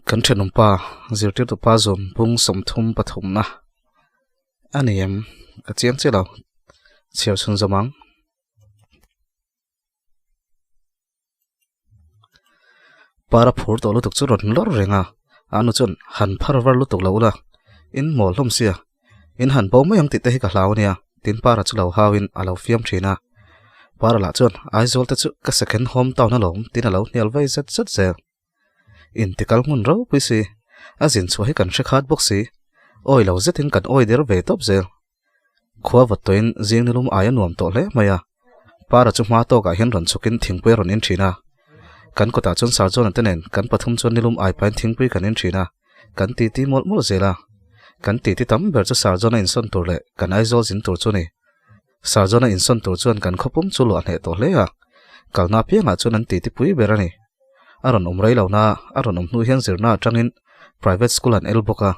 Kan thenawmpa zirtirtu pa zawm bung 33 na a ni em ka chiang chiah lo chhiar chhun zawm ang. Para phur tawh lutuk chu rawn lawr reng a, a nu chuan han phar var lutuk lo ula, in mawl hlawm sia, in han bo mai ang tih te hi ka hlau ania, tin Para chu lo hauin a lo fiam thin a. Para lah chuan Aizawl te chu ka second home town alawm tin a lo hnial vei zet zet zel. Intikal hmun ropui si, a zin chhuah hi kan hre khat bawk si, awi lo zetin kan awi der ve tawp zel. Khua vat tawhin zing nilum aia nuam tawh hle mai a, Para chu hma tawkah hian rawn chhukin thingpui a rawn in thin a. Kan kutah chuan Sarjona te nen kan pathum chuan nilum ai pahin thingpui kan in thin a, kan titi mawlh mawlh zel a. Kan titi tam ber chu Sarjona insawn tur leh kan Aizawl zin tur chu a ni. Sarjona insawn tur chuan kan khawpum chu luah hneh tawh hle a, kalna apiangah chuan an titi pui ber a ni. A rawn awm rei lo na, a rawn awm hnu hian zirna atangin private school an el bawk a,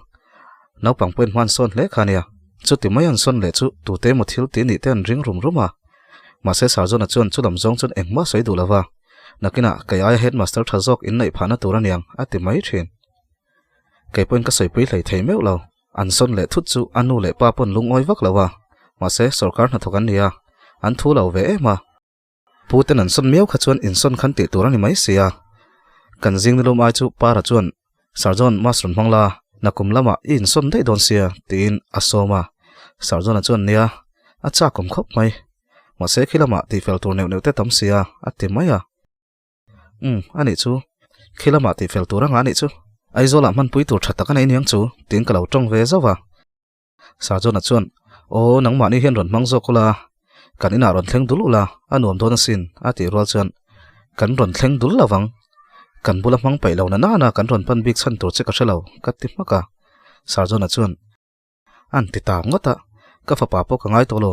naupang pawhin hma an sawn hle kha a nia. Chuti mai an sawn leh chu tute emaw thil ti nih te an ring rum rum a, mahse Sarjona chuan chu lam zawng chuan engmah sawi duh lo va, nakinah kei aia headmaster tha zawk inneih phahna tur a niang a ti mai thin. Kei pawhin ka sawipui hlei thei meuh lo. An sawn leh thut chu a nu leh pa pawn lungawi vak lo a, mahse sorkar hnathawk an ni a, an thu lo ve em a. Pu ten an sawn miau kha chuan insawn khan tih tur a ni mai si a. Kan zing nilum ai chu Para chuan, Sir John, mask rawn hmang la, nakum lamah i insawn daih dawn sia, tiin a sawm a. Sir John-a chuan, Nia, a chak awm khawp mai. Mahse khi lamah tihfel tur neuh neuh te tam sia, a ti mai a. Umm, a nih chu. Khi lamah tihfel tur anga a nih chu. Aizawlah hmanpui tur tha tak a nei niang chu, tiin ka lo tawng ve zauh a. Sarjona chuan, Aw, nangmahni hian rawn hmang zawk ula, kan inah rawn thleng dul ula, a nuam dawn asin, a tih rual chuan, Kan rawn thleng dul lo vang. Kan bula hmang paih lo na nana kan rawn pan bik chhan tur che ka hre lo, ka ti hmak a. Sarjona chuan, An ti ta ngawt a, ka fapa pawh ka ngai tawh lo,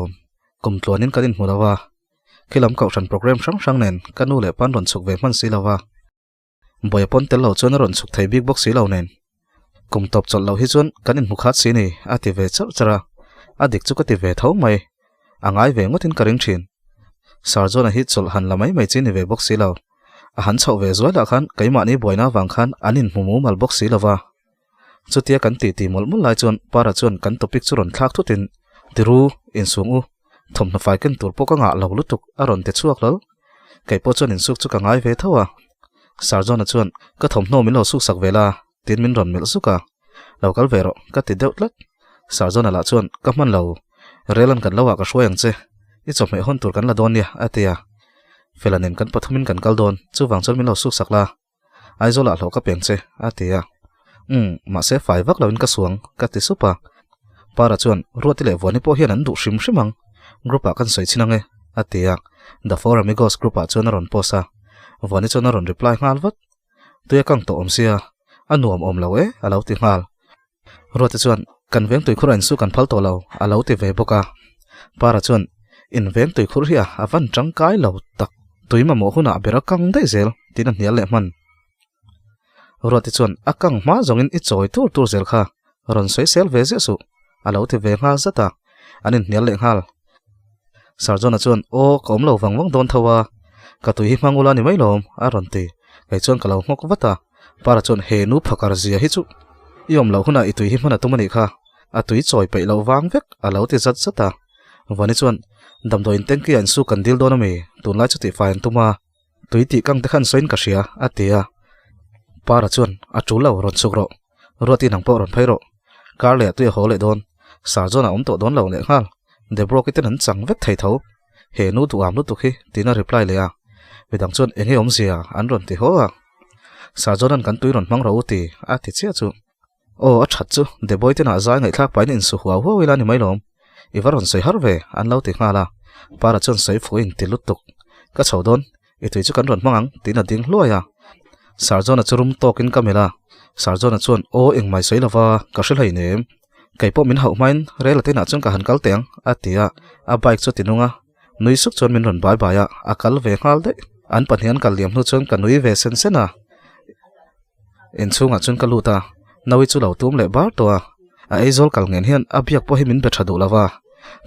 kum tluanin kan inhmu lo a, khilam kohhran program hrang hrang nen ka nu leh pa'n rawn chhuk ve hman si lo a, Bawia pawn tel lo chuan a rawn chhuk thei bik bawk si lo nen, kum tawp chawlh loh hi chuan kan inhmu khat si ni a ti ve charh charh a, a dik chu ka ti ve tho mai, a ngai ve ngawtin ka ring thin. Sarjona hi chawlh han la mai mai chi ni ve bawk si lo, a han chhoh ve zual ah khan keimahni buaina avang khan an inhmu mumal bawk si lo va. Chutia kan titi mawlh mawlh lai chuan Para chuan kan topic chu rawn thlak thutin, Tiru, insung u, thawmhnaw fai ken tur pawh ka ngah lo lutuk a rawn ti chhuak hlawlh. Kei pawh chuan insuk chu ka ngai ve tho a. Sir John-a chuan, Ka thawmhnaw min lo suksak ve la, tiin min rawn melh zuk a. Lo kal ve rawh, ka ti deuh tlat. Sir John-a lah chuan, Ka hman lo, Relan kan lo ah ka hruai ang che, i chawhmeh hawn tur kan la dawn nia, a ti a. Fela nen kan pathumin kan kal dawn, chuvang chuan min lo suksak la. Aizawlah hlawh ka peng che, a ti a. Umm, mahse fai vak loin ka suang, ka ti sup a. Para chuan, Ruati leh Vuani pawh hian an duh hrim hrim ang. Group ah kan sawi chhin ang e, a ti a. The Four Amigos group ah chuan a rawn post a. Vuani chuan a rawn reply nghal vat. Tui a kang tawh awm sia, a nuam awm lo e, a lo ti nghal. Ruati chuan, Kan veng tuikhur a insu kan phal tawh lo, a lo ti ve bawk a. Para chuan, In veng tuikhur hi a a van tangkai lo tak, tui mamawh hunah ber a kang daih zel, tiin a hnial leh hman. Ruati chuan, A kang hma zawngin i chawi tur tur zel kha, rawn sawi sel ve ziah suh, a lo ti ve nghal zat a, an inhnial leh nghal. Sarjona chuan, Aw, ka awm lo vang vang dawn tho a, ka tui hi hmang ula ni mai lawm, a rawn ti. Kei chuan ka lo nghawk vat a. Para chuan, He nu phakar zia hi chu i awm loh hunah i tui hi hman a tum a nih kha, a tui chawi peih loh vang vek, a lo ti zat zat a. Vani chuan, Damdawiin tanky ah insu kan dil dawn a mi? Tunlai chu tihfai an tum a, tui tih kang te khan sawiin ka hria, a ti a. Para chuan, A tul lo, rawn chhuk rawh. Ruati nang pawh rawn phei rawh. Kar leh a tui a haw leh dawn. Sarjawn a awm tawh dawn lo leh nghal. Debroki ten an chang vek thei tho. He nu duh am lutuk hi tiin a reply leh a. Midang chuan enge awmzia an rawn ti haw a. Sarjawn an kan tui rawn hmang rawh u ti a ti chiah chu. Aw a that chu Deboi ten ah zai ngaihthlak pahin insu huau huau ila ni mai lawm. I va rawn sawi har ve an lo ti nghal a. Para chuan sawi fuh in ti lutuk. Ka chho dawn I tui chu kan rawn hmang ang, tiin a ding hluai a. Sarjona chu rum tawkin ka melh a. Sarjona chuan, Aw, engmai sawi lova, ka hre hlei nem. Kei pawh min hauh hmain rel a tinah chuan ka han kal teh ang, a ti a. A bike chu a ti nung a. Nui suk chuan min rawn bai bai a, a kal ve nghal daih. An pahnih an kal liam hnu chuan ka nui ve sen sen a. Inchhungah chuan ka lut a, Naui chu lo tum leh bar tawh a. A eizawl kal ngen hian a biak pawh hi min be tha duh lo va,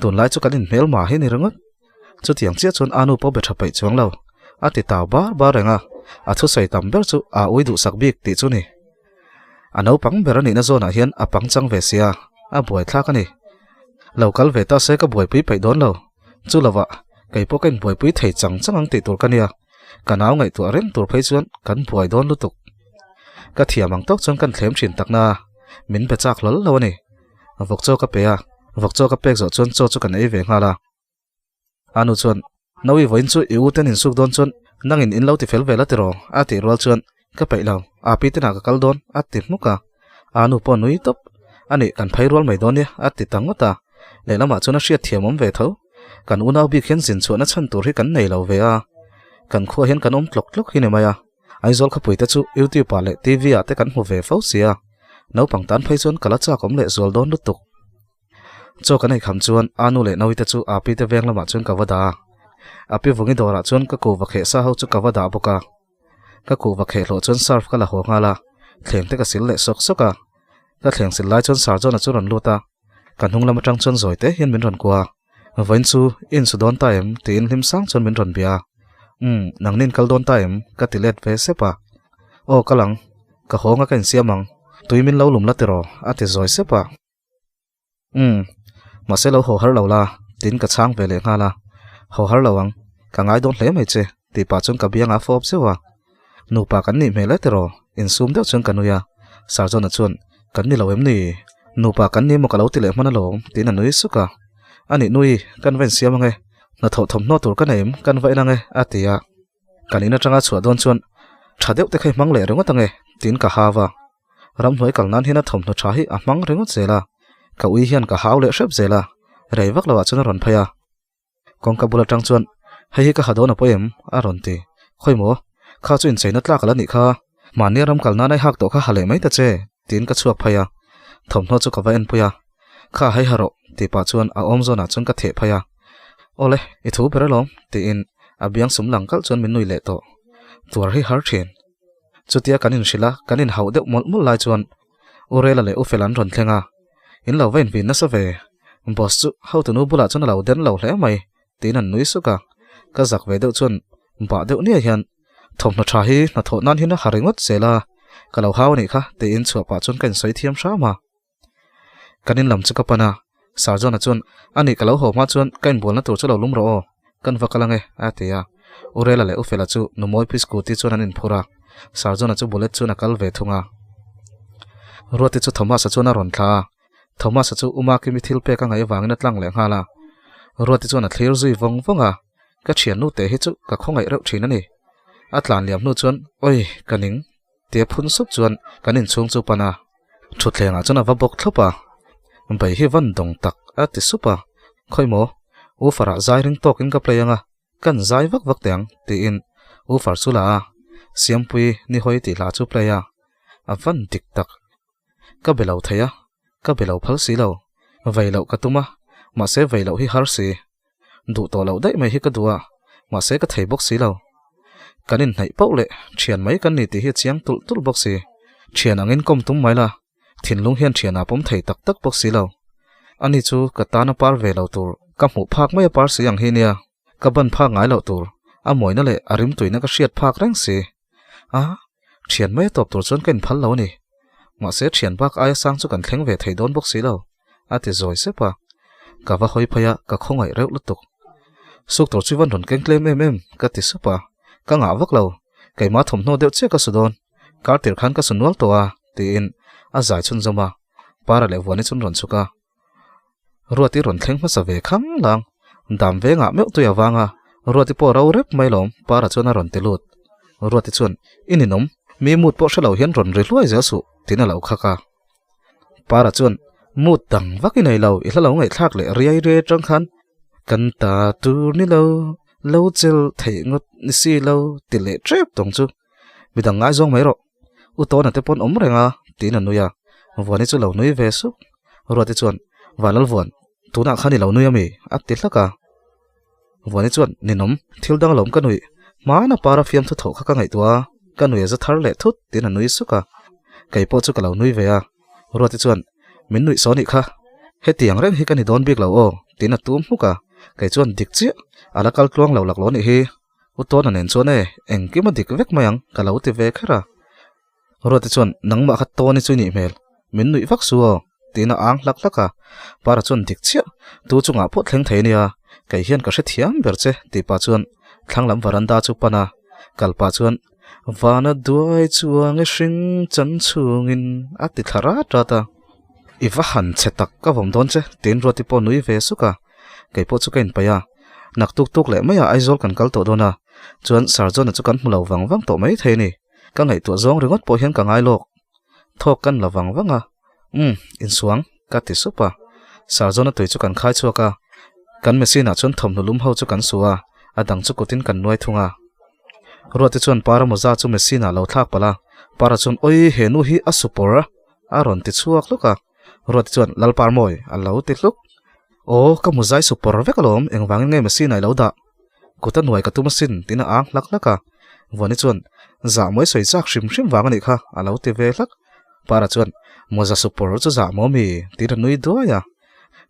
tunlai chu kan inhmel mah hi ni ringawt. Chutiang chiah chuan a nu pawh be tha peih chuang lo. A ti tau bar bar reng a, a thusawi tam ber chu a ui duhsak bik tih chu ni. A naupang ber a nihna zawnah hian a pangchang ve sia, a buaithlak a ni. Lo kal ve ta se ka buaipui peih dawn lo. Chu lovah, kei pawh ka inbuaipui thei chang chang ang tih tur ka nia. Ka nau ngaihtuah reng tur phei chuan kan buai dawn lutuk. Ka thiam ang tawk chuan kan thlem thin takna a, min be chak hlawl lo a ni. Vawk chaw ka pe a, vawk chaw ka pek zawh chuan chaw chu kan ei ve nghal a. A nu chuan, Naui vawiin chu i u ten insuk dawn chuan nangin in lo ti fel ve la tiraw? a tih rual chuan, Ka peih lo, a pi tenah ka kal dawn, a ti hmuk a. A nu pawh nui tawp, A nih, kan phei rual mai dawn nia, a ti ta ngawt a. Lehlamah chuan a hriat thiam awm ve tho. Kan unau bik hian zin chhuahna chhan tur hi kan nei lo ve a. Kan khuaah hian kan awm tlawk tlawk hi ni mai a. Aizawl khawpui te chu YouTube ah leh TV ah te kan hmu ve fo sia. Naupang tan phei chuan ka la chak awm leh zual dawn lutuk. Chaw kan ei kham chuan Anu leh Naui te chu Api te veng lamah chuan ka va dah a. Api vungi dawrah chuan ka kuhva kheh sa ho chu ka va dah bawk a. Ka kuhva kheh hlawh chuan surf ka la haw nghal a, thleng te ka sil leh sawk sawk a. Ka thleng sil lai chuan Sarjona chu rawn lut a, ka hnung lam atang chuan zawi te hian min rawn kua a. Vawiin chu i insu dawn ta em? tiin hlim sang chuan min rawn bia a. Umm, nangni in kal dawn ta em? ka ti let ve sep a. Aw kal ang, ka hawnga ka insiam ang, tui min lo lum la tiraw? a ti zawi sep a. Umm, mahse lo haw har lo la, tiin ka chhang ve leh nghal a. Haw har lo ang, ka ngai dawn hle mai che, tih pah chuan ka biang a fawp zeuh a. Nupa kan nih hmel e tiraw? Insum deuh chuan ka nui a. Sarjona chuan, Kan ni lo em ni? Nupa kan ni maw ka lo ti leh hman alawm, tiin a nui suk a. A nih nui, kan va insiam ang e. Hnathawh thawmhnaw tur ka nei em? Kan va en ang e, a ti a. Kan in atanga chhuah dawn chuan tha deuh te kha i hmang leh ringawt ang e, tiin ka hau a. Ramhnuai kal nan hian a thawmhnaw tha hi a hmang ringawt zel a, ka ui hian ka hau leh hrep zel a, rei vak loah chuan a rawn phei a. Kawngka bul atang chuan, Hei hi ka ha dawn a pawi em? a rawn ti. Khawi maw? Kha chu incheina tlak a la nih kha. Mahnia ram kal nan ai hak tawh kha ha leh mai ta che, tiin ka chhuak phei a. Thawmhnaw chu ka va enpui a. Kha hei ha rawh, tih pah chuan a awm zawnah chuan ka theh phei a. Awle, i thu ber alawm, tiin a biang sum lang kalh chuan min nui leh tawh. Tuar hi har thin. Chutia kan inhrilh a, kan inhauh deuh mawlh mawlh lai chuan U Rela leh U Fela an rawn thleng a. In lo va invin nasa ve. Boss chu hotunu bulah chuan a lo den lo hle mai, tiin an nui suk a. Ka zak ve deuh chuan bah deuh nia hian thawmhnaw tha hi hnathawh nan hian a ha ringawt zel a, ka lo hau a nih kha, tiin chhuah pah chuan ka insawi thiam hram a. Kan in lam chu ka pan a, Sarjona chuan, A nih ka lo haw hma chuan ka inbualna tur chu lo lum rawh aw, kan va kal ang e, a ti a. Urela leh Ufela chu Numawipi scooty chuan an inphur a, Sarjona chu bullet chuan a kal ve thung a. Ruati chu Thomas-a chuan a rawn thla a, Thomas-a chu Umakimi thil pek a ngaih avangin a tlang leh nghal a. Ruati chuan a thlir zui vawng vawng a, Ka thiannu te hi chu ka khawngaih reuh thin a ni. A tlan liam hnu chuan, Oi, ka ning. Tia phun sup chuan kan inchhung chu pan a, thutthlengah chuan a va bawk thlawp a, Bei hi van dawng tak a ti sup a, Khawi maw, woofer ah zai ring tawkin ka play anga, kan zai vak vak teh ang tiin woofer chu la a, Siampui ni hawi tih hla chu play a, a van dik tak. Ka be lo thei a, ka be lo phal si lo, vei loh ka tum a, mahse vei loh hi har si. Duh tawh loh daih mai hi ka duh a, mahse ka thei bawk si lo. Kan inhnaih pauh leh thian mai kan ni tih hi a chiang tulh tulh bawk si. Thian angin kawm tum mai la, thinlung hian thianah pawm thei tak tak bawk si lo. Ani chu ka tan a par ve lo tur, ka hmuh phak mai a par si ang hi nia, ka ban phak ngai loh tur, a mawina leh a rimtuina ka hriat phak reng si. A, thian mai a tawp tur chuan ka inphal lo a ni. Mahse thian bak aia sang chu kan thleng ve thei dawn bawk si lo, a ti zawi sep a. Ka va hawi phei a, ka khawngaih reuh lutuk. Suk tur chu van rawn keng tlem em em, ka ti sup a. Ka ngah vak lo, keimah thawmhnaw deuh chiah ka su dawn. Kar tir khan ka su nual tawh a, tiin a zai chhunzawm a. Para leh Vuani chun rawn chhuk a. Ruati rawn thleng hmasa ve khang lang. Dam vengah meuh tui avang a, Ruati pawh ro rep mai lawm, Para chuan a rawn ti lut. Ruati chuan, I ninawm, mi mut pawh hre lo hian rawn ri hluai zel suh, tiin a lo khak a. Para chuan, Mut dang vak i nei lo, i hla lo ngaihthlak leh riai riai atang khan kan ta tur ni lo, lo chel theih ngawt ni si lo, ti leh tep tawng chu. Midang ngaizawng mai rawh. U Tawna te pawn awm reng a, tiin a nui a. Vuani chu lo nui ve sup. Ruati chuan, Vanlalvuan, tunah khan i lo nui a mi? a ti hlak a. Vuani chuan, Ninawm, thil dang alawm ka nui. Hmana para fiamthu thawh kha ka ngaihtuah a, ka nui a za thar leh thut tiin a nui suk a. Kei pawh chu ka lo nui ve a. Ruati chuan, Min nuih saw nih kha. Hetiang reng hi ka ni dawn bik lo aw, tiin a tum hmuk a. Kei chuan dik chiah, a la kal tluang lo laklawh nih hi. U Tawna nen chuan e, engkim a dik vek mai ang, ka lo ti ve kher a. Ruati chuan, Nangmah kha Tawni chu i nih hmel, min nuih vak su aw, tiin a ang hlak hlak a. Para chuan dik chiah, tu chungah pawh thleng thei nia, kei hian ka hrethiam ber che, tih pah chuan thlang lam varanda chu pan a, kal pah chuan, Vana duai chuang i hring chan chhungin a ti thla rat rat a. I va han chhe tak ka vawm dawn che, tiin Ruati pawh nui ve suk a. Kei pawh chu ka inpaih a, nak tuk tuk leh maiah Aizawl kan kal tawh dawn a, chuan Sir John-a chu kan hmu lo vang vang tawh mai thei a ni. Ka ngaihtuah zawng ringawt pawh hian ka ngai lawk. Thawk kan la vang vang a, Umm, insuang, ka ti sup a. Sir John-a tui chu kan khai chhuak a, kan machine-ah chuan thawmhnaw lum ho chu kan su a, a dang chu kutin kan nuai thung a. Ruati chuan Para mawza chu machine-ah lo thlak palh a, Para chuan, Oi, he nu hi a su pawr a, a rawn ti chhuak hluk a. Ruati chuan, Lalpar mawi, a lo ti hluk. Aw, ka muzai su pawr vek alawm, engvangin nge machine-ah i lo dah? Kut a nuai ka tum asin, tiin a ang hlak hlak a. Vuani chuan, Zah mawi sawi chak hrim hrim vang a nih kha, a lo ti ve hlak. Para chuan, Mawza su pawr chu zah maw mi? tiin a nui duai a.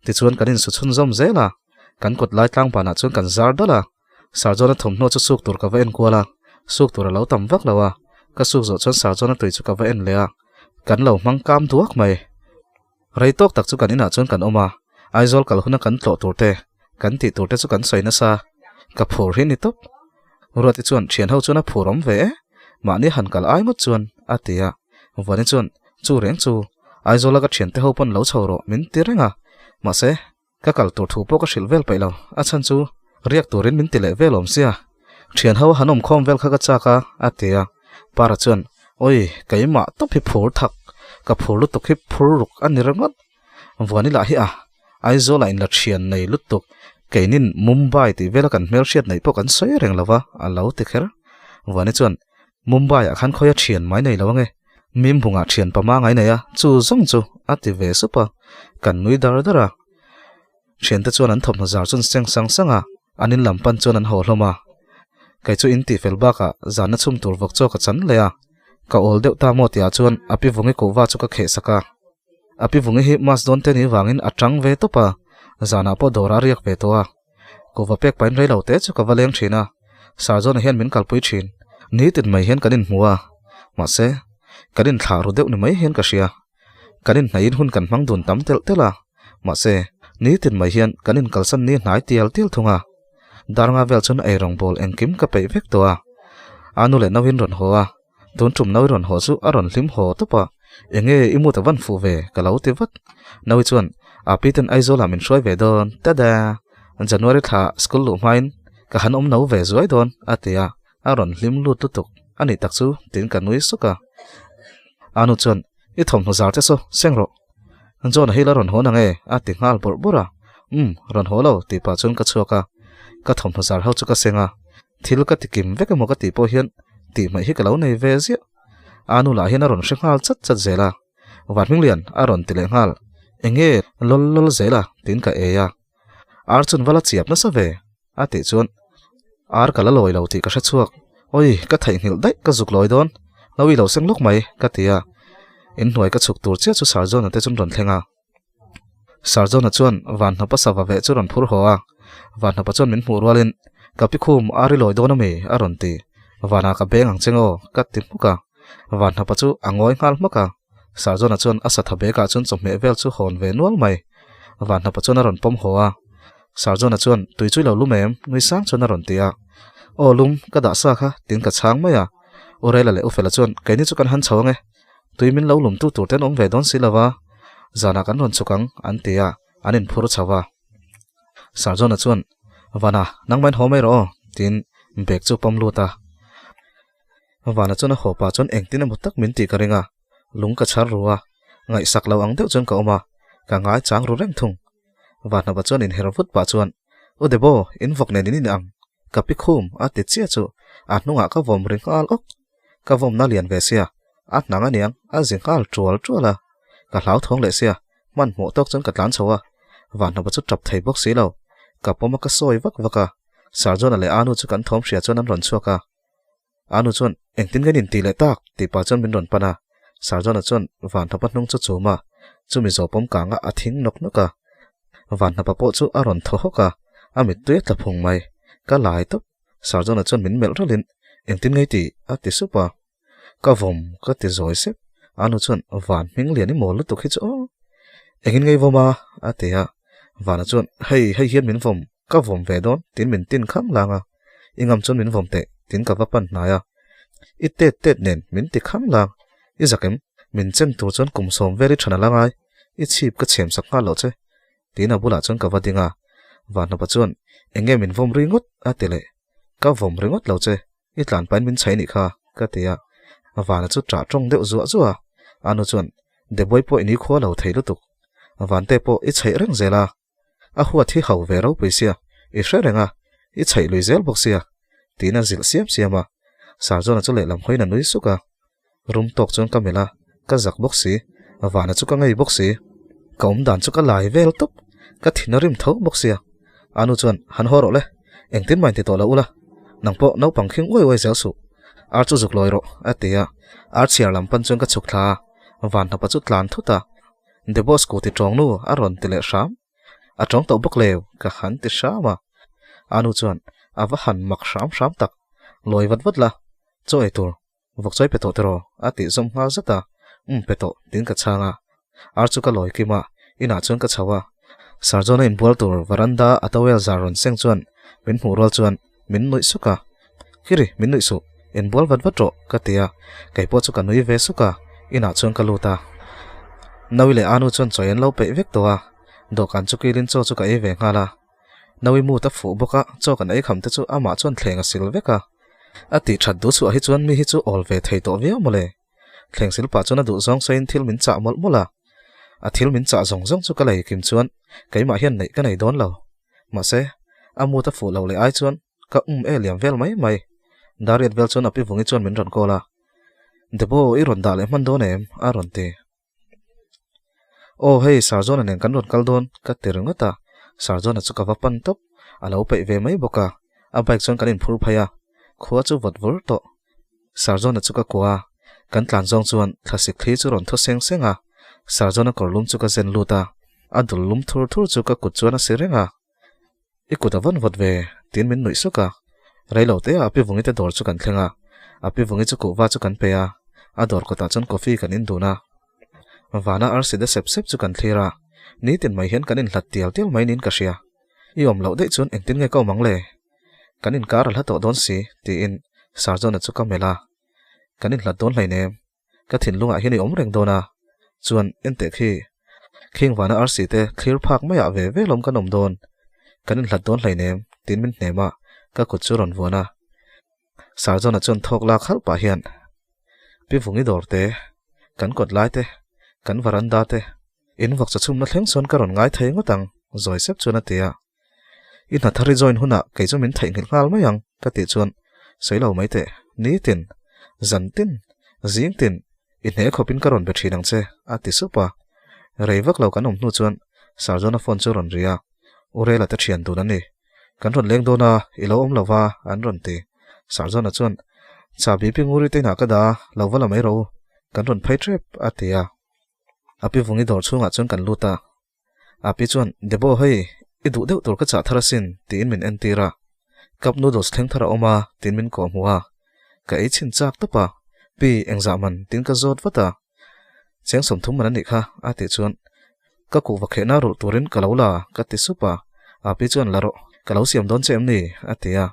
Tichuan kan insu chhunzawm zel a, kan kut lai tlang banah chuan kan zar dal a. Sarjona thawmhnaw chu suk tur ka va en kual a, suk tur a lo tam vak lo a, ka suk zawh chuan Sarjona tui chu ka va en leh a, kan lo hmang kam duak mai. Rei tawk tak chu kan inah chuan kan awm a, Aizawl kal huna kan tlawh tur te, kan tih tur te chu kan sawi nasa, ka phur hi ni tawp. Ruati chuan thian ho chuan a phur awm ve e, mahni han kal ai ngawt chuan a ti a, Vuani chuan chu reng chu Aizawla ka thiante ho pawn lo chho rawh min ti reng a, mahse Ka kal tur thu pawh ka hrilh vel paih lo, a chhan chu riak turin min ti leh vel awm sia. Thian ho han awm khawm vel kha ka chak a, a ti a. Para chuan, Awi, keimah tawp hi phur thak, ka phur lutuk hi phur ruk a ni ringawt. Vuani lah hi a, Aizawlah in la thian nei lutuk, keinin Mumbai tih vela kan hmelhriat neih pawh kan sawi reng lo va, a lo ti kher. Vuani chuan, Mumbai-ah khan khawia thian mai nei lo ange, Mimbungah thian pama ngai nei a, chu zawng chu a ti ve sup a, kan nui dar dar a. Thiante chuan an thawmhnaw zar chuan seng sang sang a, an in lam pan chuan an haw hlawm a. Kei chu in tih fel bakah zanna chhum tur vawk chaw ka chan leh a, ka awl deuh ta maw tihah chuan a pi vungi kuhva chu ka kheh sak a. A pi vungi hi mask dawn te ni vangin a tang ve tawp a, zanah pawh dawrah a riak ve tawh a. Kuhva pek pahin rei lo te chu ka va leng thin a, Sarjona hian min kalpui thin. Nitin mai hian kan inhmu a, mahse, kan inthlah ru deuh ni mai hian ka hria. Kan inhnaihin hun kan hmang dun tam telh telh a, mahse, nitin mai hian kan inkalsan ni hnai tial tial thung a. Darnga vel chuan eirawng bawl engkim ka peih vek tawh a, a nu leh nauin rawn haw a. Tun tum Naui rawn haw chu a rawn hlim haw tawp a, Enge i mut a van fuh ve? ka lo ti vat. Naui chuan, A pi ten Aizawlah min hruai ve dawn, tada! January thla school luh hmain ka han awm no ve zuai dawn, a ti a, a rawn hlim lut lutuk. A nih tak chu, tiin ka nui suk a. Anu chuan, I thawmhnaw zar te saw, seng rawh. John-a hi la rawn haw nange? a ti nghal bawrh bawrh a. Umm, rawn haw lo, tih pah chuan ka chhuak a. Ka thawmhnaw zar ho chu ka seng a. Thil ka ti kim vek emaw ka tih pawh hian tih hmaih hi ka lo nei ve ziah. A nu lah hian a rawn hre nghal chat chat zel a. Vanhminglian a rawn ti leh nghal. Enge lawl lawl zel a? tiin ka ei a. Ar chun va la chiap nasa ve a tih chuan ar ka la lawi lo tih ka hre chhuak. Awi, ka theihnghilh daih ka zuk lawi dawn. Lo i lo seng lawk mai ka ti a. Inhnuai ka chhuk tur chiah chu Sarjona te chun rawn thleng a. Sarjona chuan Vanhnapa sava veh chu rawn phur haw a, Vanhnapa chuan min hmuh rualin, Ka pi khum a ri lawi dawn ami? a rawn ti. Vanah ka beng ang che ngaw, ka ti hmuk a. Vanhnapa chu a ngawi nghal hmak a. Sarjona chuan a satha bekah chuan chawhmeh vel chu hawn ve nual mai. Vanhnapa chuan a rawn pawm haw a. Sarjona chuan, Tui chu i lo lum em? Nui sang chuan a rawn ti a. Aw lum, ka dah sa kha, tiin ka chhang mai a. Urela leh Ufela chuan, Keini chu kan han chho ang e. Tui min lo lumtu tur ten awm ve dawn si lo va, zanah kan rawn chhuk ang, an ti a, an inphur chho va. Sarjona chuan, Vana, nangmah in haw mai rawh aw, tiin bag chu pawm lut a. Vana chuan a haw pah chuan engtin emaw tak min tih ka ring a, lung ka chhar ru a, ngaihsak lo ang deuh chuan ka awm a, ka ngai chang ru reng thung. Vanhnapa chuan inher vut pah chuan, U Debo, in vawk nen in in ang, ka pi khum, a ti chiah chu a hnungah ka vawm ri nghal awk. Ka vawmna lian ve sia, a hnang aniang a zi nghal tual tual a, ka hlauthawng leh sia, hmanhmawh tawk chuan ka tlan chho a, Vanhnapa chu tap thei bawk si lo, ka pawm a ka sawi vak vak a. Sarjona leh Anu chu kan thawm hria chuan an rawn chhuak a. Anu chuan, Engtin nge nin tih leh tak? tih pah chuan min rawn pan a. Sarjona chuan Vanhnapa hnung chu chum a, chumi zawpawm kanga a thing nawk nawk a. Vanhnapa pawh chu a rawn thaw hawk a, a mittui a tla phung mai. Ka lai tawp. Sarjona chuan min melh ralhin, Engtin nge i tih? a ti sup a. Ka vawm ka ti zawi sep. Anu chuan, Van hming lian i mawl lutuk hi chu aw. Engin ngei vawm a? a ti a. Vana chuan, Hei, hei hian min vawm, ka vawm ve dawn, tiin min tin khang lang a. I ngam chuan min vawm teh, tiin ka va pan hnai a. I tet tet nen min ti khang lang. I zak em? Min chen tur chuan kum sawm vel i than a la ngai. I chhip ka chhem sak nghal loh che. Tiin a bulah chuan ka va ding a. Vanhnapa chuan, Eng nge min vawm ringawt? a ti leh. Ka vawm ringawt lo che. I tlan pahin min chhai nih kha, ka ti a. Vana chu ṭah ṭawng deuh zuah zuah a. Anu chuan, Deboi pawh i ni khua lo thei lutuk. Vante pawh i chhaih reng zel a. A huat hi hau ve ropui sia, i hre reng a, i chhaih lui zel bawk sia, tiin a zilh siam siam a. Sarjona chu lehlam hawiin a nui suk a. Rum tawk chuan ka melh a, ka zak bawk si, Vana chu ka ngei bawk si. Ka awm dan chu ka lai vel tawp, ka thin a rim tho bawk sia. Anu chuan, Han haw rawh le, engtin mah inti tawh lo ula, nang pawh naupang khing uai uai zel suh, ar chu zuk lawi rawh, a ti a. Ar chhiar lam pan chuan ka chhuk thla a, Van hnapa chu tlan thut a, Debos ku ti tawng nu a rawn ti leh hram. A tawng tawh bawk leu, ka han ti hram a. Anu chuan, A va han mak hram hram tak, lawi vat vat la, chaw ei tur Vawk chawi pe tawh tiraw? a tih zawm nghal zat a. Umm pe tawh, tiin ka chhang a. Ar chu ka lawi kim a, inah chuan ka chho a. Sarjona inbual tur varanda a towel zar rawn seng chuan min hmuh rual chuan min nuih suk a. Kiri, min nuih suh, inbual vat vat rawh, ka ti a. Kei pawh chu ka nui ve suk a, inah chuan ka lut a. Nawi leh Anu chuan chawi an lo peih vek tawh a, dawhkan chu kilin chaw chu ka ei ve nghal a. Nawi mut a fuh bawk a, chaw kan ei kham te chu amah chuan thleng a sil vek a. A tih that duh chhuah hi chuan mi hi chu awl ve thei tawh viau mawle. Thleng sil pah chuan a duh zawng sawiin thil min chah mawlh mawlh a. A thil min chah zawng zawng chu ka lei kim chuan keimah hian neih ka nei dawn lo. Mahse, a mut a fuh lo leh ai chuan ka um e liam vel mai mai. Dariat vel chuan a pi vungi chuan min rawn call a. Debo, i rawn dah leh hman dawn em? a rawn ti. Aw hei Sarjona nen kan rawn kal dawn ka ti ringawt a, Sarjona chu ka va pan tawp, a lo peih ve mai bawk a, a bike chuan kan inphur phei a, khua chu vawt vur tawh. Sarjona chu ka kuah a, kan tlan zawng chuan thlasik thli chu rawn thaw seng seng a, Sarjona kawr lum chu ka zen lut a, a dul lum thur thur chu ka kut chuan a si reng a. I kut a vawn vawt ve, tiin min nuih suk a. Rei lo te ah a pi vungi te dawr chu kan thleng a. A pi vungi chu kuhva chu kan pe a, a dawr kawtah chuan coffee kan in dun a. Vana arsi de sep sep chu kan thlir a, nitin mai hian kan inhlat tial tial mai niin ka hria. I awm loh daih chuan engtin nge ka awm ang le? Kan inkar a hla tawh dawn si, tiin Sarjona chu ka melh a. Kan inhlat dawn hleinem. Ka thinlungah hian i awm reng dawn a, chuan enteh khi khing vana arsi te thlir phak maiah ve ve lawm kan awm dawn, kan inhlat dawn hleinem tiin min hnem a, ka kut chu rawn vuan a. Sarjona chuan thawk lak halh pah hian, Pi Vungi dawr te, kan kawt lai te, kan varanda te, in vawk chachhumna thleng chuan ka rawn ngai thei ngawt ang, zawi sep chuan a ti a. I hna thar i join hunah kei chu min theihnghilh nghal mai ang ka tih chuan sawi lo mai teh, nitin, zantin, zingtin i hne khawpin ka rawn be thin ang che a ti sup a. Rei vak lo kan awm hnu chuan Sarjona phone chu rawn ri a, U Rela te thian dun a ni. Kan rawn leng dawn a, i lo awm lo va an rawn ti. Sarjona chuan Chahbi pi nguri te inah ka dah a, lo va la mai rawh u, kan rawn phei tep a ti a. A pi vungi dawr chhungah chuan kan lut a. Api chuan, Debo hei, i duh deuh tur ka chah thar asin, tiin min entir a. Cup noodles thleng thar a awm a, tiin min kawh hmuh a. Ka ei chhin chak tawp a, Pi, engzah man? tiin ka zawt vat a. Cheng 30 man a nih kha, a tih chuan, Ka kuhva khehna rulh turin ka lo la, ka ti sup a. Api chuan, La rawh, ka lo siam dawn che em ni? a ti a.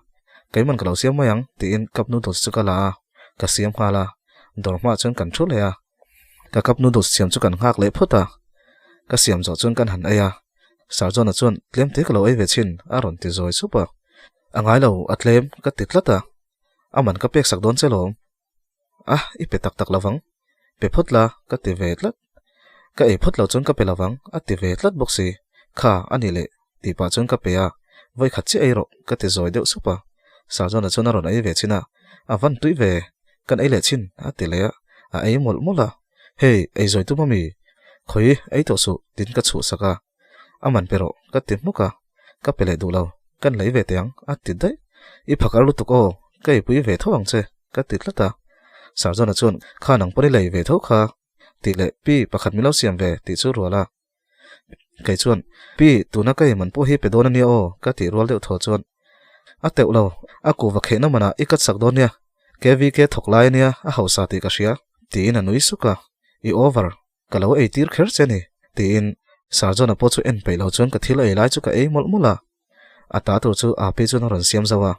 Keiman ka lo siam mai ang, tiin cup noodles chu ka la a, ka siam nghal a. Dawr hmaah chuan kan thu leh a. Ka cup noodles siam chu kan nghak leh phawt a, ka siam zawh chuan kan han ei a. Sarjona chuan tlem te ka lo ei ve chhin a rawn ti zawi sup a. A ngai lo, a tlem ka ti tlat a. A man ka pek sak dawn che lawm. A, i pe tak tak lovang. Pe phawt la, ka ti ve tlat. Ka ei phawt lo chuan ka pe lovang, a ti ve tlat bawk si. Kha, a ni leh, tih pah chuan ka pe a. Vawi khat chiah ei rawh, ka ti zawi deuh sup a. Sarjona chuan a rawn ei ve chin a. A van tui ve. Kan ei leh chin, a ti leh a, a ei mawlh mawlh a. Hei, ei zawi tum ami? Khawi, ei tawh suh, tiin ka chhuhsak a. A man pe rawh, ka ti hmuk a, ka pe leh duh lo. Kan lei ve teh ang, a ti daih. I phakar lutuk aw, ka eipui ve tho ang che, ka ti tlat a. Sarjona chuan, Kha nang pawn i lei ve tho kha, tih leh pi pakhat min lo siam ve tih chu rual a. Kei chuan, Pi, tuna ka eiman pawh hi pe dawn a nia aw, ka tih rual deuh thaw chuan, A teuh lo, a kuhva khehna manah i kat sak dawn nia, KVK thawk lai a nia, a hausa tih ka hria, tiin a nui suk a. I over, ka lo ei tir kher che ni, tiin Sarjona pawh chu en peih lo chuan ka thil ei lai chu ka ei mawlh mawlh a. A ta tur chu Api chuan a rawn siam zauh a,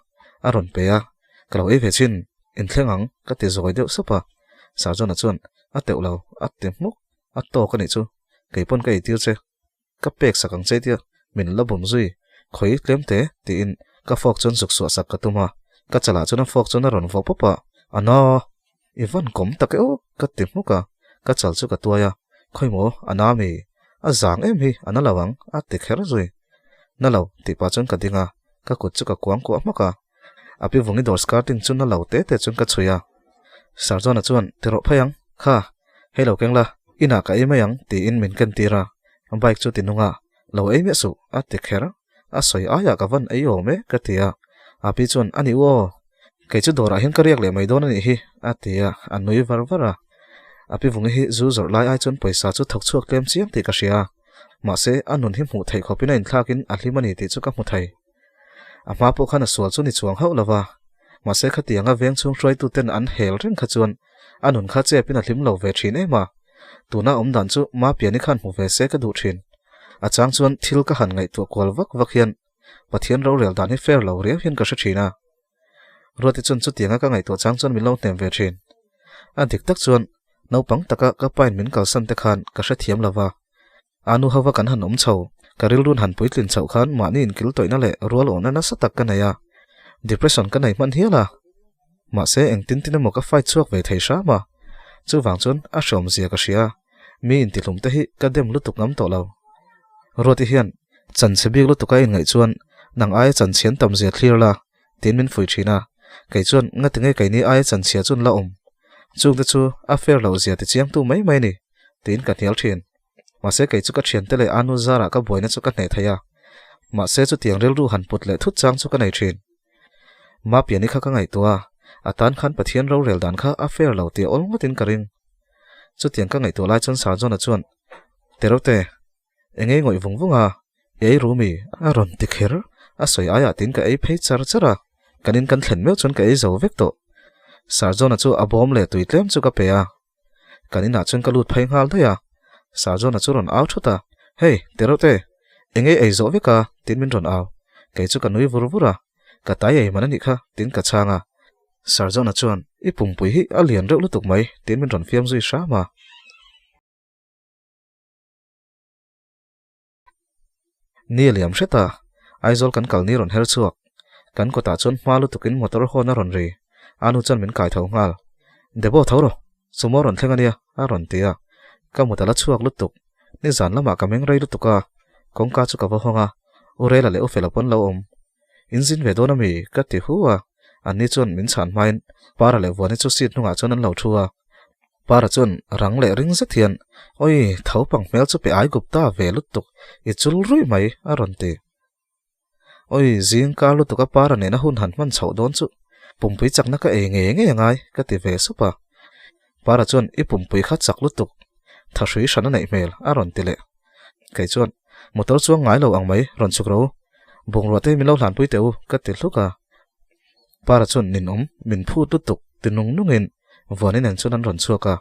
a rawn pe a, Ka lo ei ve chin, inthleng ang, ka ti zawi deuh sup a. Sarjona chuan, A teuh lo, a ti hmuk, a tawk a nih chu, kei pawn ka ei tir che, ka pek sak ang che tia min la bawm zui, khawi tlem te, tiin ka fork chuan zuk suah sak ka tum a, ka chalah chuan a fork chuan a rawn vawh pawp a, A na! I van kawm tak e aw, ka ti hmuk a, ka chal chu ka tuai a, Khawi maw, a na mi? A zang em hi, a na lo ang, a ti kher zui. Na lo, tih pah chuan ka ding a, ka kut chu ka kuang kuah hmak a. A pi vungi dawr skirting chu na lo te te chuan ka chhui a. Sarjona chuan, Ti rawh phei ang, kha, hei lo keng la, inah ka ei mai ang, tiin min ken tir a. Bike chu ti nung a, Lo ei miah suh, a ti kher. A sawi aiah ka van ei awm e, ka ti a. A pi chuan, A ni u aw, kei chu dawrah hian ka riak leh mai dawn a nih hi, a ti a, a nui var var a. A pi vungi hi zu zawrh lai ai chuan pawisa chu thawk chhuak tlem chiang tih ka hria a, mahse a nun hi hmuh theih khawpin a inthlakin a hlim a ni tih chu ka hmu thei. A hma pawh khan a sual chu ni chuang hauh lo va, mahse khatianga veng chhung hruaituten an hel reng kha chuan a nun kha chepin a hlim lo ve thin em a, tuna awm dan chu Mapiani khan hmu ve se ka duh thin. A chang chuan thil ka han ngaihtuah kual vak vak hian Pathian rorel dan hi fair lo riau hian ka hre thin a. Ruati chuan chutianga ka ngaihtuah chang chuan min lo hnem ve thin. A dik tak chuan naupang taka ka pain min kalsan te khan ka hrethiam lo va. A nu hova kan han awm chho, ka rilrun han puitlin chhoh khan mahni inkil tawihna leh rual awhna nasa tak ka nei a, depression ka nei hman hial a. Mahse engtin tin emaw ka fight chhuak ve thei hram a, chuvang chuan a hreawmzia ka hria, mi intihlum te hi ka dem lutuk ngam tawh lo. Ruati hian chanchhe bik lutuk a inngaih chuan nang aia chanchhian tamzia thlir la, tiin min fuih thin a, kei chuan ngati nge keini aia chanchhia chuan la awm, chungte chu a fair loh zia tichiangtu mai mai a ni, tiin ka hnial thin. Mahse kei chu ka thiante leh Anu zarah ka buaina chu ka hneh thei a, mahse chutiang rilru han put leh thut chang chu ka nei thin. Mapiani kha ka ngaihtuah a, a tan khan Pathian rorel dan kha a fair lo tih a awl ngawtin ka ring. Chutiang ka ngaihtuah lai chuan Sarjona chuan, Terote, eng ei ngawih vung vung a, i ei ru mi? A rawn ti kher, a sawi aiah tiin ka ei phei char char a, kan in kan thlen meuh chuan ka ei zo vek tawh. Sarjona chu a bawm leh tui tlem chu ka pe a. Kan inah chuan ka lut phei nghal daih a, Sarjona chu rawn au thut a, Hey, Terote, eng ei ei zawh vek a? tiin min rawn au. Kei chu ka nui vur vur a, Ka tai ei man a nih kha, tiin ka chhang a. Sarjona chuan, I pumpui hi a lian reuh lutuk mai, tiin min rawn fiam zui hram a. Ni a liam hret a, Aizawl kan kal ni rawn her chhuak. Kan kawtah chuan hma lutukin motor hawn a rawn ri. A nu chuan min kai tho nghal. Debo tho rawh, sumo rawn thleng a nia, a rawn ti a. Ka mut a la chhuak lutuk. Nizan lamah ka meng rei lutuk a, kawngka chu ka va hawng a, U Rela leh U Fela pawn lo awm. In zin ve dawn a mi? ka ti hu a. Anni chuan min chhan hmain Para leh Vuani chu seat hnungah chuan an lo thu a. Para chuan rang leh ring zet hian, Awi, tho pang hmel chu pe ai gup ta ve lutuk, i chul ruih mai, a rawn ti. Awi, zing kar lutuk a Para nena hun han hman chhoh dawn chu pumpui chakna ka ei ngei ngei angai, ka ti ve sup a. Para chuan, I pumpui kha chak lutuk, thahrui hran a neih hmel, a rawn ti leh. Kei chuan, Motor chuang ngai lo ang mai, rawn chhuk ro. Bungrua te min lo hlanpui teh u, ka ti hluk a. Para chuan ninawm min phut lutuk ti nung nungin Vuani nen chuan an rawn chhuak a.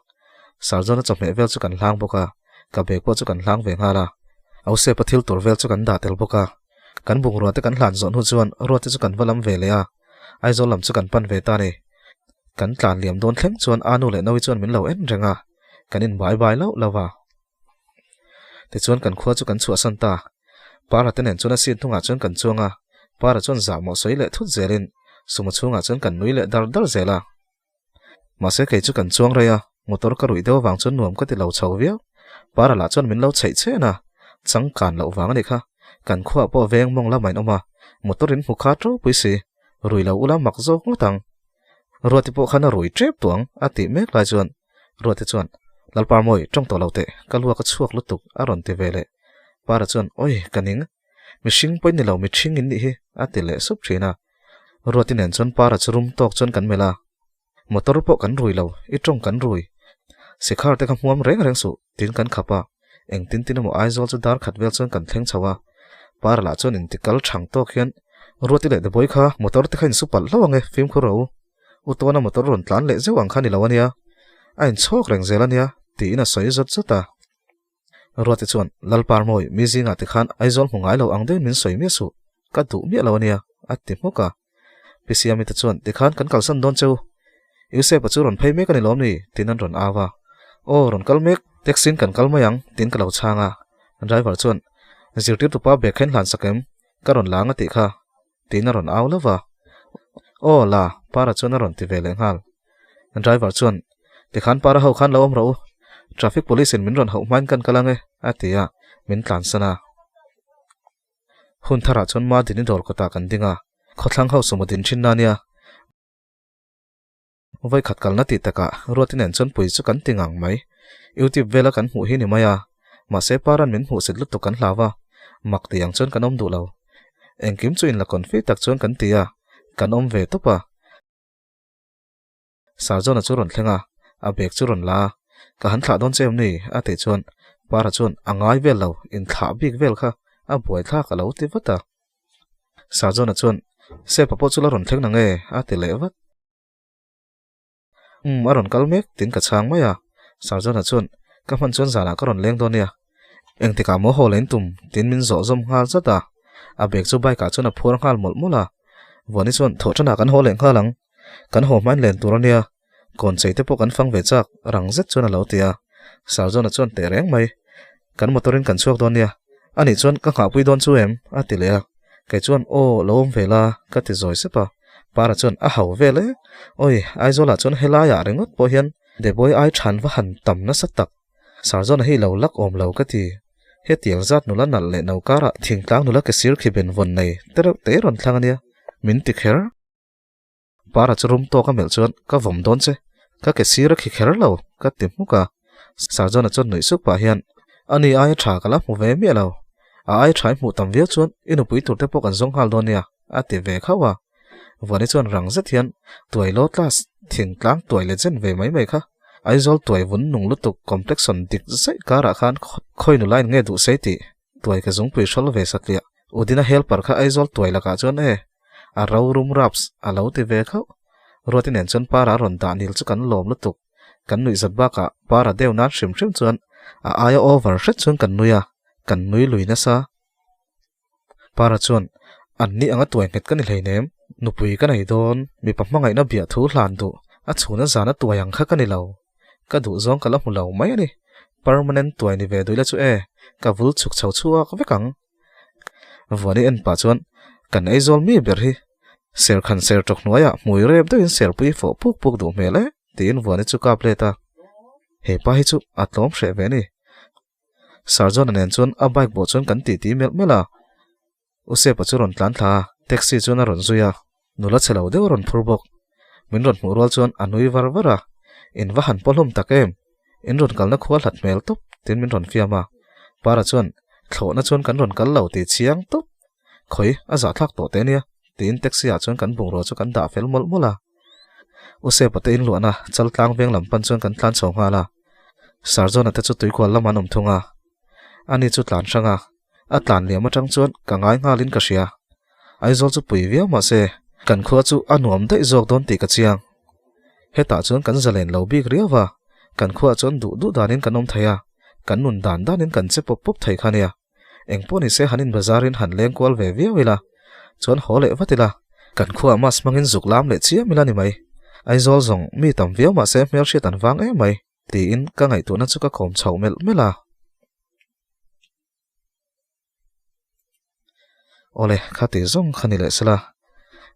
Sarjona chawhmeh vel chu kan hlang bawk a, ka bag pawh chu kan hlang ve nghal a. Ausepa thil tur vel chu kan dah tel bawk a. Kan bungrua te kan hlan zawh hnu chuan Ruati chu kan va lam ve leh a, Aizawl lam chu kan pan ve ta a ni. Kan tlan liam dawn thleng chuan Anu leh Naui chuan min lo en reng a, kan inbai bai lauh lauh a. Tichuan kan khua chu kan chhuahsan ta. Para te nen chuan a seat hnungah chuan kan chuang a, Para chuan zah mawh sawi leh thut zelin sumo chhungah chuan kan nui leh dar dar zel a. Mahse kei chu kan chuang rei a, motor ka ruih deuh avang chuan nuam ka ti lo chho viau. Para lah chuan min lo chheih chhen a, changkan loh vang a nih kha. Kan khuaah pawh veng mawng lamah in awm a, motor in hmu kha ṭopui si, rui lo ula mak zawk ngawt ang. Ruati pawh khan a rui ṭep tawh ang a tih mek lai chuan Ruati chuan, Lalparmawi, ṭawng tawh lo teh, ka luak a chhuak lutuk, a rawn ti ve leh. Para chuan, Awi, ka ning. Mihring pawhin ni lo mithring in nih hi a ti leh sup thin a. Ruati nen chuan Para chu rum tawk chuan kan melh a. Motor pawh kan rui lo, i tawng kan rui. Sikhar te kha hmuam reng reng suh, tin kan khap a. Engtin tin emaw Aizawl chu dar khat vel chuan kan thleng chho a. Para lah chuan intikal chhang tawk hian Ruati leh Deboi kha motor te kha insu palh hlauh ang e, fimkhur ro. U tawna motor rawn tlan leh zeuh ang kha ni lo a nia. A inchhawk reng zel a nia, tiin a sawi zawt zawt a. Ruati chuan, Lalparmawi, mi zingah ti khan Aizawl hmu ngai lo ang deuhin min sawi miah suh, ka duh miah lo a nia, a ti hmuk a. Pi Siami te chuan, Tikhan kan kalsan dawn che u. Yusepa chu rawn phei mek a ni lawm ni? tiin an rawn au a. Aw, rawn kal mek, taxi in kan kal mai ang, tiin ka lo chhang a. Driver chuan, Zirtirtupa bag kha in hlan sak em? Ka rawn la ang a tih kha. Tiin a rawn au lo va. Aw la, Para chuan a rawn ti ve leh nghal. Driver chuan, Tikhan Para ho khan lo awm rawh u, traffic police in min rawn hauh hmain kan kal ang e, a ti a, min tlansan a. Hun tharah chuan Madini dawr kawtah kan ding a, khawthlang ho sumo din thin na nia. Vawi khat kalna tih takah Ruati nen chuan pui chu kan ti ngang mai. YouTube vela kan hmuh hi ni mai a, mahse Paran min hmuh sit lutuk kan hlau a, mak ti ang chuan kan awm duh lo. Engkim chu inla confi tak chuan kan ti a, kan awm ve tawp a. Sarjona chu rawn thleng a, a bag chu rawn la a, Ka han thlah dawn che em ni? a tih chuan Para chuan a ngai vel lo, inthlah bik vel kha a buaithlak a lo ti vat a. Sarjona chuan Sepa pawh chu la rawn thleng nang e a ti leh vat. Umm a rawn kal mek tiin ka chhang mai a, Sarjona chuan ka hman chuan zanah ka rawn leng dawn nia, engtikah maw haw leh in tum tiin min zawh zawm nghal zat a, a bag chu bike ah chuan a phuar nghal mawlh mawlh a, Vuani chuan thawh thanah kan haw leh nghal ang, kan haw hmain len tur a nia, kawn chei te pawh kan fang ve chak rang zet chuan a lo ti a, Sarjona chuan teh reng mai, kan motor in kan chhuak dawn nia, anih chuan ka nghahpui dawn chu em? a ti leh a. Kei chuan aw lo awm ve la ka ti zawi sep a, Para chuan a hau vel e, awi Aizawlah chuan helaiah ringawt pawh hian Deboi ai than va han tam nasa tak, Sarzawna hi lo lak awm lo ka ti, hetiang zat nula nalh leh no karah thingtlang nula ke sir khi ben vawn nei te reuh te rawn thlang a nia, min ti kher. Para chu rum tawk a melh chuan ka vawm dawn che, ka ke sir a khi kher lo ka ti hmuk a, Sarjona chuan nuih suk pah hian ani aia tha ka la hmu ve miah lo, a aia tha i hmuh tam viau chuan i nupui tur te pawh kan zawng nghal dawn nia a ti ve khauh a, Vuani chuan rang zet hian tuai law class thingtlang tuai leh zen ve mai mai kha Aizawl tuai vun nung lutuk complexion dik zaih karah khan khawi nula in nge duh sei tih tuai ka zungpui hrawl ve satliah Udina helper kha Aizawl tuai lakah chuan e a ro rum raps a lo ti ve khauh. Ruati nen chuan Para rawn dah nil chu kan lawm lutuk. Kan nuih zat bakah Para deuh nan hrim hrim chuan a aia over hret chuan kan nui a, kan nui lui nasa. Para chuan, An ni anga tuai nghet ka ni hleinem, nupui ka nei dawn, mipa hmangaihna biah thu hlan duh, a chhuna zana tuai ang kha ka ni lo. Ka duh zawng ka la hmu lo mai a ni. Permanent tuai ni ve duih la chu e, ka vul chhuk chho chhuak vek ang. Vuani en pah chuan kan Aizawl mi ber hi serkhan ser tawk hnuaiah hmui rep deuhin serpui fawh puk puk duh hmel e tiin Vuani chu kap let a. He pa hi chu a tlawm hreh ve a ni. Sarjona nen chuan a bike bawh chuan kan titi melh melh a. Usepa chu rawn tlan thla a, taxi chuan a rawn zui a, nula chhe lo deuh a rawn phur bawk. Min rawn hmuh rual chuan a nui var var a, In va han pawhlawm tak em? In rawn kalna khua hlat hmel tawp tiin min rawn fiam a. Para chuan, Thlawhna chuan kan rawn kal lo tih chiang tawp. Khawi, a zahthlak tawh teh nia, tiin taxi ah chuan kan bungrua chu kan dah fel mawlh mawlh a. Usepa te inluahna Chaltlang veng lam pan chuan kan tlan chho nghal a. Sarjona te chu tuikual lam an awm thung a. Ani chu tlan hrang a. A tlan liam atang chuan ka ngai nghalin ka hria. Aizawl chu pui viau mahse kan khua chu a nuam daih zawk dawn tih ka chiang. Hetah chuan kan zalen lo bik riau va, kan khuaah chuan duh duh danin kan awm thei a, kan nun dan danin kan che pawp pawp thei kha nia. Eng pawh nise han in bazarin han leng kual ve viau ila, chuan haw leh vat ila, kan khuaah mask hmangin zuk lam leh chiam ila ni mai. Aizawl zawng mi tam viau mahse hmelhriat an vang em mai, tiin ka ngaihtuahna chu ka kawm chhoh melh melh a. Awle, kha tih zawng kha ni leh sela.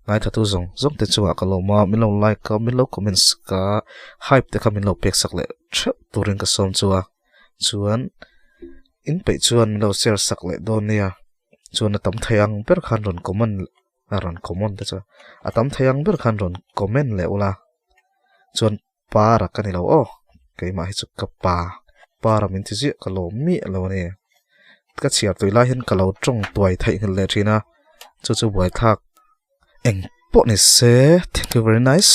Ngaithatu zawng zawng te chungah ka lawm a, min lo like a, min lo comments ka hype te kha min lo pek sak leh theuh turin ka sawm chu a. Chuan in peih chuan min lo share sak leh dawn nia. Chuan a tam thei ang ber khan rawn comment a rawn comment te chuan a tam thei ang ber khan rawn comment leh ula. Chuan Para ka ni lo aw, keimah hi chu ka pa, para min ti ziah ka lawm miah lo a ni. ka chhiar tui lai hian ka lo tawng tuai theih nghilh leh thin a, chu chu buaithlak eng pawh ni se thank you very nice.